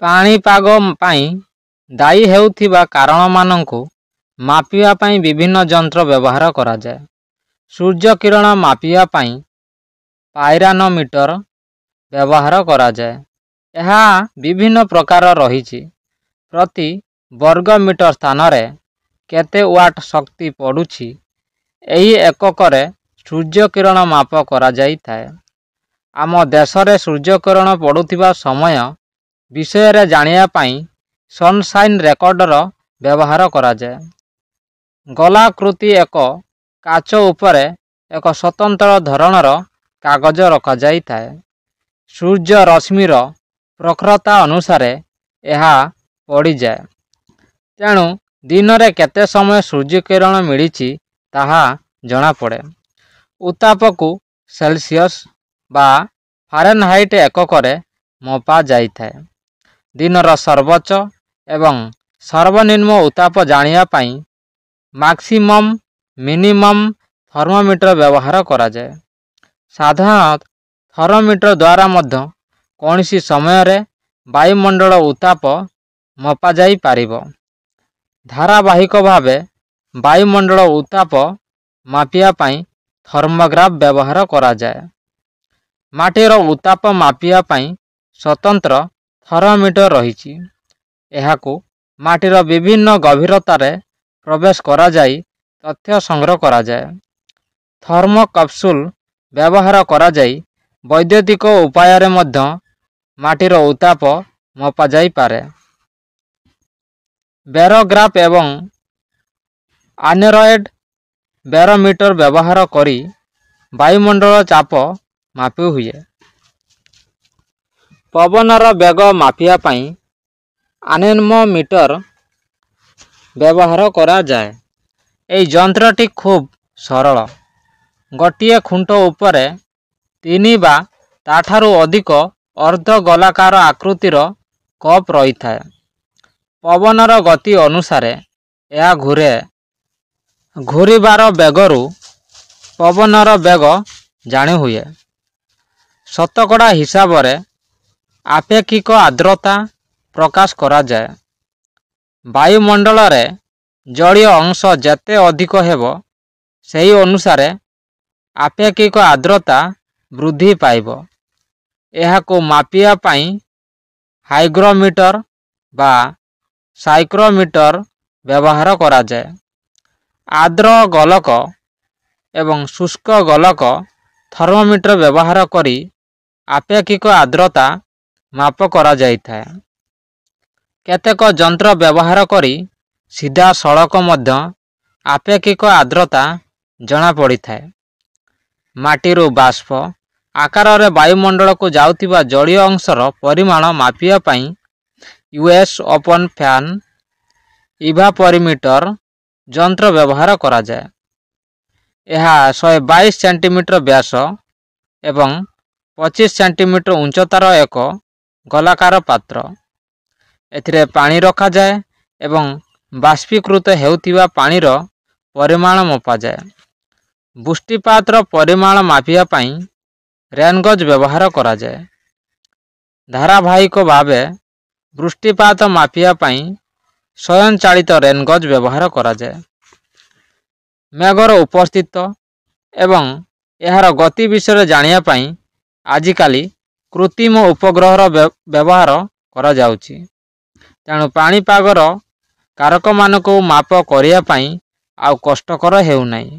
ପାଣିପାଗ ପାଇଁ ଦାୟୀ ହେଉଥିବା କାରଣମାନଙ୍କୁ ମାପିବା ପାଇଁ ବିଭିନ୍ନ ଯନ୍ତ୍ର ବ୍ୟବହାର କରାଯାଏ। ସୂର୍ଯ୍ୟକିରଣ ମାପିବା ପାଇଁ ପାଇରାନୋମିଟର ବ୍ୟବହାର କରାଯାଏ। ଏହା ବିଭିନ୍ନ ପ୍ରକାର ରହିଛି। ପ୍ରତି ବର୍ଗମିଟର ସ୍ଥାନରେ କେତେ ୱାଟ୍ ଶକ୍ତି ପଡ଼ୁଛି, ଏହି ଏକକରେ ସୂର୍ଯ୍ୟକିରଣ ମାପ କରାଯାଇଥାଏ। ଆମ ଦେଶରେ ସୂର୍ଯ୍ୟକିରଣ ପଡ଼ୁଥିବା ସମୟ ବିଷୟରେ ଜାଣିବା ପାଇଁ ସନସାଇନ୍ ରେକର୍ଡର ବ୍ୟବହାର କରାଯାଏ। ଗୋଲାକୃତି ଏକ କାଚ ଉପରେ ଏକ ସ୍ୱତନ୍ତ୍ର ଧରଣର କାଗଜ ରଖାଯାଇଥାଏ। ସୂର୍ଯ୍ୟ ରଶ୍ମିର ପ୍ରଖରତା ଅନୁସାରେ ଏହା ପଡ଼ିଯାଏ। ତେଣୁ ଦିନରେ କେତେ ସମୟ ସୂର୍ଯ୍ୟକିରଣ ମିଳିଛି, ତାହା ଜଣାପଡ଼େ। ଉତ୍ତାପକୁ ସେଲସିୟସ୍ ବା ଫାରେନହାଇଟ୍ ଏକକରେ ମପା ଯାଇଥାଏ। ଦିନର ସର୍ବୋଚ୍ଚ ଏବଂ ସର୍ବନିମ୍ନ ଉତ୍ତାପ ଜାଣିବା ପାଇଁ ମାକ୍ସିମମ୍ ମିନିମମ୍ ଥର୍ମୋମିଟର ବ୍ୟବହାର କରାଯାଏ। ସାଧାରଣ ଥର୍ମୋମିଟର ଦ୍ୱାରା ମଧ୍ୟ କୌଣସି ସମୟରେ ବାୟୁମଣ୍ଡଳ ଉତ୍ତାପ ମପାଯାଇପାରିବ। ଧାରାବାହିକ ଭାବେ ବାୟୁମଣ୍ଡଳ ଉତ୍ତାପ ମାପିବା ପାଇଁ ଥର୍ମୋଗ୍ରାଫ ବ୍ୟବହାର କରାଯାଏ। ମାଟିର ଉତ୍ତାପ ମାପିବା ପାଇଁ ସ୍ୱତନ୍ତ୍ର ଥର୍ମୋମିଟର ରହିଛି। ଏହାକୁ ମାଟିର ବିଭିନ୍ନ ଗଭୀରତାରେ ପ୍ରବେଶ କରାଯାଇ ତଥ୍ୟ ସଂଗ୍ରହ କରାଯାଏ। ଥର୍ମୋକପଲ୍ ବ୍ୟବହାର କରାଯାଇ ବୈଦ୍ୟୁତିକ ଉପାୟରେ ମଧ୍ୟ ମାଟିର ଉତ୍ତାପ ମପାଯାଇପାରେ। ବେରୋଗ୍ରାଫ ଏବଂ ଆନେରଏଡ୍ ବେରୋମିଟର ବ୍ୟବହାର କରି ବାୟୁମଣ୍ଡଳ ଚାପ ମାପି ହୁଏ। ପବନର ବେଗ ମାପିବା ପାଇଁ ଆନେମୋମିଟର ବ୍ୟବହାର କରାଯାଏ। ଏହି ଯନ୍ତ୍ରଟି ଖୁବ୍ ସରଳ। ଗୋଟିଏ ଖୁଣ୍ଟ ଉପରେ ତିନି ବା ତା'ଠାରୁ ଅଧିକ ଅର୍ଦ୍ଧ ଗୋଲାକାର ଆକୃତିର କପ୍ ରହିଥାଏ। ପବନର ଗତି ଅନୁସାରେ ଏହା ଘୂରେ। ଘୂରିବାର ବେଗରୁ ପବନର ବେଗ ଜାଣିହୁଏ। ଶତକଡ଼ା ହିସାବରେ ଆପେକ୍ଷିକ ଆର୍ଦ୍ରତା ପ୍ରକାଶ କରାଯାଏ। ବାୟୁମଣ୍ଡଳରେ ଜଳୀୟ ଅଂଶ ଯେତେ ଅଧିକ ହେବ, ସେହି ଅନୁସାରେ ଆପେକ୍ଷିକ ଆର୍ଦ୍ରତା ବୃଦ୍ଧି ପାଇବ। ଏହାକୁ ମାପିବା ପାଇଁ ହାଇଗ୍ରୋମିଟର ବା ସାଇକ୍ରୋମିଟର ବ୍ୟବହାର କରାଯାଏ। ଆର୍ଦ୍ର ଗୋଲକ ଏବଂ ଶୁଷ୍କ ଗୋଲକ ଥର୍ମୋମିଟର ବ୍ୟବହାର କରି ଆପେକ୍ଷିକ ଆର୍ଦ୍ରତା ମାପ କରାଯାଇଥାଏ। କେତେକ ଯନ୍ତ୍ର ବ୍ୟବହାର କରି ସିଧାସଳଖ ମଧ୍ୟ ଆପେକ୍ଷିକ ଆର୍ଦ୍ରତା ଜଣାପଡ଼ିଥାଏ। ମାଟିରୁ ବାଷ୍ପ ଆକାରରେ ବାୟୁମଣ୍ଡଳକୁ ଯାଉଥିବା ଜଳୀୟ ଅଂଶର ପରିମାଣ ମାପିବା ପାଇଁ ୟୁଏସ୍ ଓପନ୍ ଫ୍ୟାନ୍ ଇଭାପୋରିମିଟର ଯନ୍ତ୍ର ବ୍ୟବହାର କରାଯାଏ। ଏହା 122 ସେଣ୍ଟିମିଟର ବ୍ୟାସ ଏବଂ 25 ସେଣ୍ଟିମିଟର ଉଚ୍ଚତାର ଏକ ଗୋଲାକାର ପାତ୍ର। ଏଥିରେ ପାଣି ରଖାଯାଏ ଏବଂ ବାଷ୍ପୀକୃତ ହେଉଥିବା ପାଣିର ପରିମାଣ ମପାଯାଏ। ବୃଷ୍ଟିପାତର ପରିମାଣ ମାପିବା ପାଇଁ ରେନଗଜ୍ ବ୍ୟବହାର କରାଯାଏ। ଧାରାବାହିକ ଭାବେ ବୃଷ୍ଟିପାତ ମାପିବା ପାଇଁ ସ୍ୱୟଂଚାଳିତ ରେନଗଜ୍ ବ୍ୟବହାର କରାଯାଏ। ମେଘର ଉପସ୍ଥିତ ଏବଂ ଏହାର ଗତି ବିଷୟରେ ଜାଣିବା ପାଇଁ ଆଜିକାଲି କୃତ୍ରିମ ଉପଗ୍ରହର ବ୍ୟବହାର କରାଯାଉଛି। ତେଣୁ ପାଣିପାଗର କାରକମାନଙ୍କୁ ମାପ କରିବା ପାଇଁ ଆଉ କଷ୍ଟକର ହେଉନାହିଁ।